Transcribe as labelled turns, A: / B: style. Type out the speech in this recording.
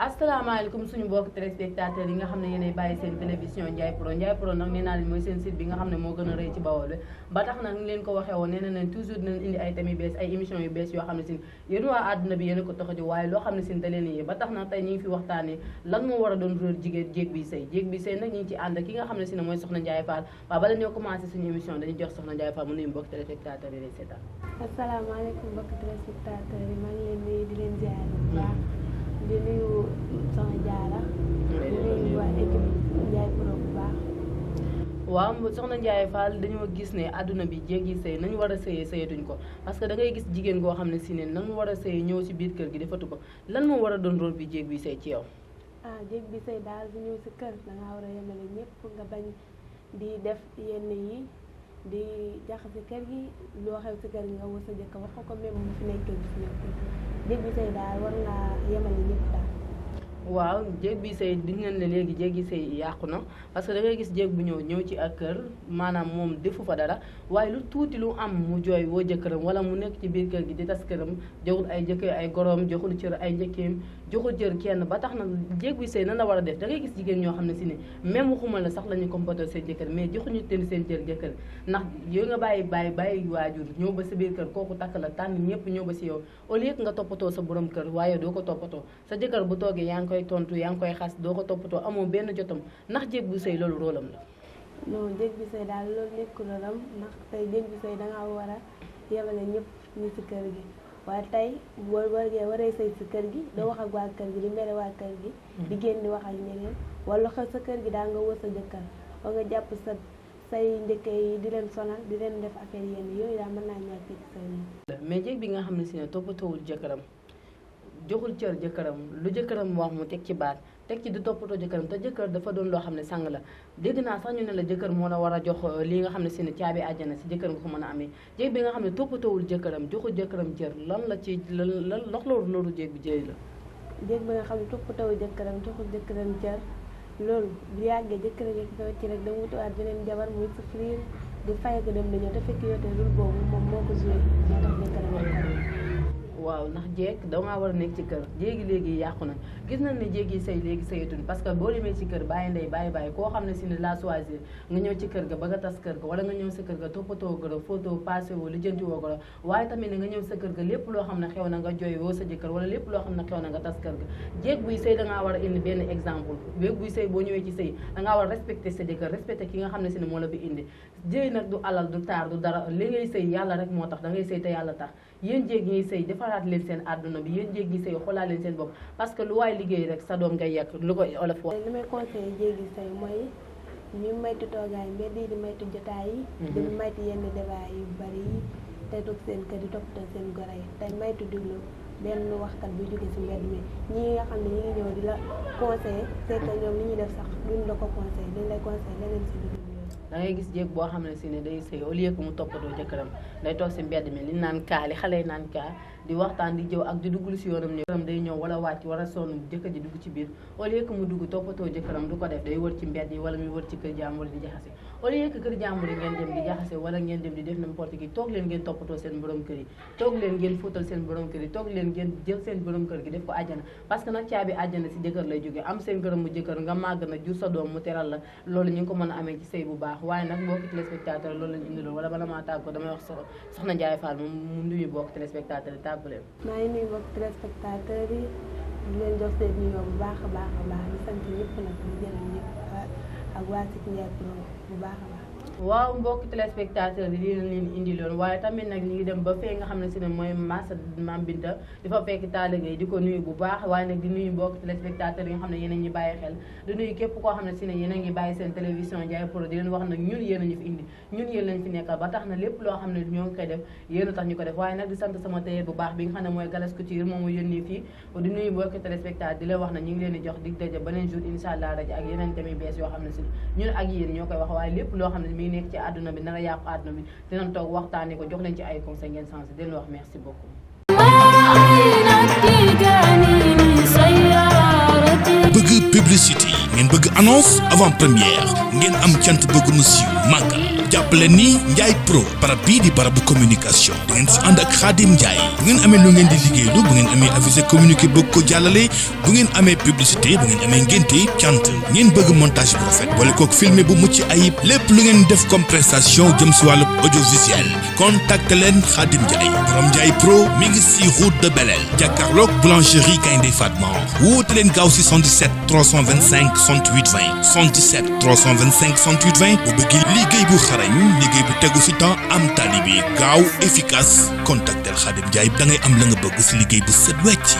A: asalaamaaleykum suñu mbokk téléspectateurs yi nga xam ne yéenay bàyyi seen télévision Ndiaye Pro nag nee naa leen mooy seen site bi nga xam ne moo gën a rëy ci Bawol ba tax nag leen ko waxee woon nee na leen toujours dinañ indi ay thèmes yu bees ay émissions yu bees yoo xam ne si yéen waa àdduna bi yéen a ko tax a jóg waaye loo xam ne si da leen yee ba tax nag tey ñu ngi fi waxtaanee lan moo war a doon rôle jigéen jéeg bi sëy nag ñu ngi ci ànd ki nga xam ne si ne mooy Soxna Ndiaye Fall waaw bala ñoo commencé suñu émission dañuy jox Soxna Ndiaye Fall mu nuyu mbokk téléspectateurs yi lay seetaan.
B: asalaamaaleykum mbokk téléspectateurs yi maa ngi leen nuyu di leen ziar bu baax di nuyu Soxna Diarra di nuyu waa équipe Ndiaye Pro bu baax.
A: waaw Soxna Ndiaye Fall dañoo gis ne àdduna bi jéeg yi sëy nañu war a sëyee sëyatuñ ko parce que da ngay gis jigéen goo xam ne si ne nan war a sëyee ñëw si biir kër gi defatu ko lan moo war a doon rôle bi jéeg bi sëy ci yow.
B: jéeg bi sëy daal bu ñëw si kër da ngaa war a yemale ñëpp nga bañ di def yenn yi di jaxase kër gi loo xew si kër gi nga wër sa jëkk wax ko même bu fi nekkee gis nekkee jéeg bi sëy daal war ngaa yemale ñëpp daal.
A: waaw jéeg bi sëy di ngeen ne léegi jéeg yi sëy yàqu na parce que da ngay gis jéeg bu ñëw ci ak kër maanaam moom defu fa dara waaye lu tuuti lu am mu jooy woo jëkkëram wala mu nekk ci biir kër gi di tas këram joxul ay jëkkër ay goroom joxul cër ay njëkkeem joxul cër kenn ba tax na jéeg bi sëy nan la war a def da ngay gis jigéen ñoo xam ne si ne même waxuma la sax la ñu comporter seen jëkkër mais joxuñu ten seen cër jëkkër ndax yooyu nga bàyyi waajur ñëw ba sa biir kër kooku takk la tànn ñëpp ñëw ba si yow au lieu que nga toppatoo sa borom kër waaye doo ko toppatoo sa jëkkër bu toogee yaa ngi koy tontu yaa ngi koy xas doo ko toppatoo amoo benn jotam ndax jéeg bu sëy loolu rôlam la.
B: non jéeg bi sëy daal loolu nekkul rôlam ndax tey jéeg bi sëy dangaa war a yemale ñëpp ñi ci kër gi waaye tey boo waree sëy ci kër gi doo wax ak waa kër gi di mere waa kër gi di génn di wax ak ñeneen wala xel sa kër gi daal nga wër sa jëkkër ba nga jàpp say njëkke yi di leen sonal di leen def affaire yenn yooyu daal mën naa ñàkk ci sëy.
A: mais jéeg bi nga xam ne si ne toppatoowul jëkkëram joxul cër jëkkëram lu jëkkëram wax mu teg ci baat teg ci di toppatoo jëkkëram te jëkkër dafa doon loo xam ne sang la dégg naa sax ñu ne la jëkkër moo la war a jox lii nga xam ne si ne caabi àjjana si jëkkër nga ko mën a amee jéeg bi nga xam ne toppatoowul jëkkëram joxul jëkkëram cër lan la ci lan ndox loolu jéeg bi jëy la.
B: jéeg bi nga xam ne toppatoowul jëkkëram joxul jëkkëram cër loolu bu yàggee jëkkër gi ko ci rek dama wutiwaat beneen jabar muy souffrir di fay ko dem dañoo te fekk yow te loolu boobu moom moo ko joué moo tax jëkkëram
A: waaw ndax jéeg dangaa war a nekk ci kër jéegi léegi yàqu na gis nañ ne jéeg yi sëy léegi sëyatuñ parce que boo demee ci kër bàyyi ndey bàyyi koo xam ne si ne la choisir nga ñëw ci kër ga ba nga tas kër ga wala nga ñëw sa kër ga toppatoo gërë photo passé woo lijjanti woo gërë waaye tamit ne nga ñëw sa kër ga lépp loo xam ne xew na nga jooy woo sa jëkkër wala lépp loo xam ne xew na nga tas kër ga jéeg buy sëy dangaa war a indi benn exemple jéeg buy sëy boo ñëwee ci sëy dangaa war a respecté sa jëkkër respecté ki nga xam ne si ne moo la fi indi jéeg nag du alal du taar du dara li ngay sëy yàlla rek moo tax da ngay sëy te yàlla tax yéen jéeg ñiy sëy defaraat leen seen àdduna bi yéen jéeg ñi sëy xoolaat leen seen bopp parce que lu waay liggéey rek sa doom ngay yàq lu ko olof wax.
B: li may conseillé jéeg yi sëy mooy ñu maytu toogaay mbedd yi di maytu jotaay yi di maytu yenn débat yu bari yi tey toog seen kër di toppatoo seen goro yi tey maytu diglu benn waxkat bu jóge si mbedd mi ñi nga xam ne ñi ngi ñëw di la conseillé c'est que ñoom li ñuy def sax duñ la ko conseillé dañ lay conseillé leneen si dugub
A: da ngay gis jéeg boo xam ne si ne day sëy au lieu que mu toppatoo jëkkëram day toog si mbedd mi li naan kaa li xale yi naan kaa di waxtaan di jëw ak di duggul si yoonam ne jëkkëram day ñëw wala wàcc war a sonn jëkkër ji dugg ci biir au lieu que mu dugg toppatoo jëkkëram du ko def day wër ci mbedd yi wala muy wër ci kër jàmbur di jaxase au lieu que kër jàmbur yi ngeen dem di jaxase wala ngeen dem di def n'importe qui toog leen ngeen toppatoo seen borom kër yi toog leen ngeen fóotal seen borom kër yi toog leen ngeen jël seen borom kër gi def ko àjjana parce que nag caabi àjjana si jëkkër lay jógee am seen gërëm mu jëkkër nga màgg na jur sa doom mu teral la loolu ñu ngi ko mën a amee ci sëy bu baax waaye nag mbokki téléspectateur loolu lañu indi loolu wala bala maa tàgg ko damay wax Soxna Ndiaye Fall moom mu nuyu bokk téléspectateur yi tàggu leen.
B: maa ngi nuyu bokk téléspectateur yi di leen jox seen nuyoo bu baax a baax di sant ñëpp nag di jël ñëpp ak waa site Ndiaye Pro bu baax a baax.
A: waaw mbokk téléspectateur yi lii lañ leen indi loon waaye tamit nag ñu ngi dem ba fee nga xam ne si ne mooy Massa Mame Binta di fa fekk taaligéey di ko nuyu bu baax waaye nag di nuyu mbokk téléspectateur yi nga xam ne yéen a ngi bàyyi xel di nuyu képp koo xam ne si ne yéen a ngi bàyyi seen télévision Ndiaye Pro di leen wax nag ñun yéen a ñu fi indi ñun yéen lañ fi nekkal ba tax na lépp loo xam ne ñoo ngi koy def yéen a tax ñu ko def waaye nag di sant sama tailleur bu baax bi nga xam ne mooy Galas Couture moom mu yónnee fii di nuyu mbokk téléspectateur di leen wax na ñu ngi leen di jox dig daje beneen jour incha allah rajo ak yeneen thèmes yu bees yoo xam ne si ñun ak yéen ñoo koy wax waaye lépp loo xam ne mi nekk ci àdduna bi nara yàqu àdduna bi dinañ toog waxtaanee ko jox leen ci ay conseils ngeen sensé di leen wax merci beaucoup.
C: bëgg publicité ngeen bëgg annonce avant première ngeen am cant bëgg mu siiw màggal jàppale ni Ndiaye Pro barab bii di barabu communication da ngeen si ànd ak Khadim Ndiaye bu ngeen amee lu ngeen di liggéeylu bu ngeen amee avisé communiqué bëgg ko jàllale bu ngeen amee publicité bu ngeen amee ngénte cant ngeen bëgg montage bu rafet wala kook filmé bu mucc ayib lépp lu ngeen def comme prestation jëm si wàllu audiovisuel contacte leen Khadim Ndiaye borom Ndiaye Pro mi ngi si route de Belel jàkkaarloog boulangerie Gaynde Fatma woote leen gaaw si 77 325 68 20 77 325 68 20 bu bëgg liggéey bu xarañ liggéey bu tegu si temps am tali bi gaaw efficace contactel Khadim Ndiaye da ngay am la nga bëgg si liggéey bu set wecc